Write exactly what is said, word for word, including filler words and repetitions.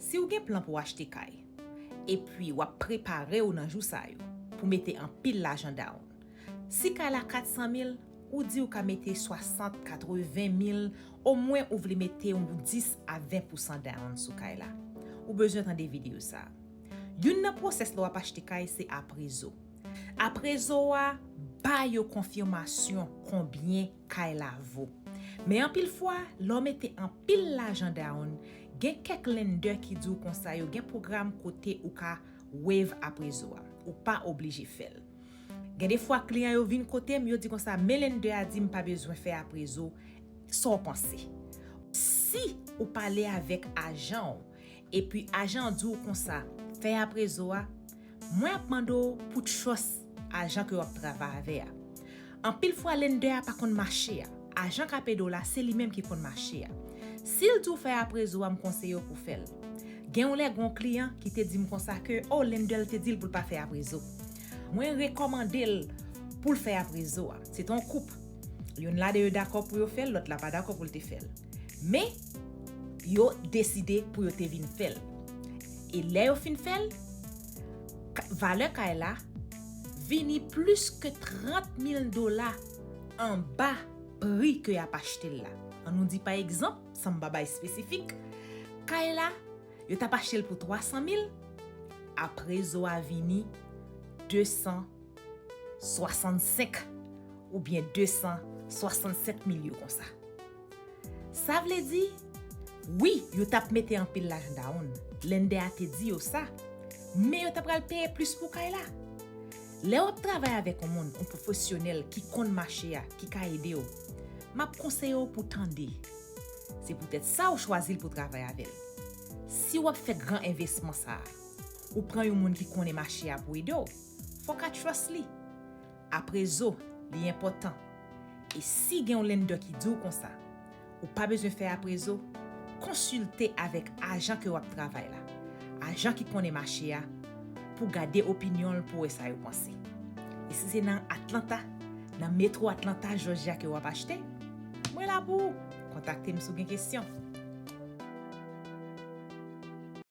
Si w gen plan pou w achte kay, epi w ap prepare w nan jou sa yo pou mete anpil lajan down, si kay la kat san mil, ou di w ka mete swasant, katreven mil, omwen ou vle mete yon dis a ven pousan down sou kay la. Ou bezwen tande videyo sa a. Youn nan pwosès lè w ap achte kay se aprezo. Aprezo a ba yo konfimasyon konbyen kay la vo. Men anpil fwa, lè w mete anpil lajan down, gen kèk lender ki di w konsa yo gen pwogram kote ou ka waive aprezo a. Ou pa oblije fè l. Gen de fwa kliyan yo vin kote m, yo di konsa, men lender a di m pa bezwen fè aprezo, sa w panse? Si ou pale avèk ajan w, epi ajan an di w konsa, fè aprezo a, mwen ap mande w pou trust ajan ke w ap travay avè a. Anpil fwa lender a pa konn mache a. Ajan k ap ede w la, se li menm ki konn mache a. Si l di w fè aprezo a, m konseye w pou fè l. Gen yon lè gen yon kliyan ki te di m konsa ke, o, lender l te di l pou l pa fè aprezo. Mwen rekòmande l pou l fè aprezo a. Se te yon koup. Youn ladan yo dakò pou yo fè l, lòt la pa dakò pou l te fè l. Men, yo deside pou yo te vin fè l. E lè yo fin fè l, ka- valè kay la vini plis ke trant mil dola anba pri ke y ap achte l la. An nou di pa egzanp, san m pa bay espesifik, kay la, yo t ap achte l pou twa san mil, aprezo a vini de san swasannsenk oubyen de san swasannsenk mil yo konsa. Sa vle di, wi, yo t ap mete anpil lajan down, lender a te di yo sa, men yo ta pral peye plis pou kay la. Lè w ap travay avèk yon moun, yon pwofesyonèl ki konn mache a, ki ka ede w, m ap konseye w pou tande. Se poutèt sa w chwazi l pou travay avè l. Si w ap fè gran envesman sa a, ou pran yon moun ki konnen mache a pou ede w, fò w ka trust li. Aprezo, li enpòtan. E si gen yon lender ki di w konsa, ou pa bezwen fè aprezo, konsilte avèk ajan ke w ap travay la, ajan ki konnen mache a, pou gade opinyon l, pou wè sa yo panse. E si se nan Atlanta, nan metwo Atlanta, Georgia ke w ap achte, mwen la pou ou. Kontakte m si w gen kesyon.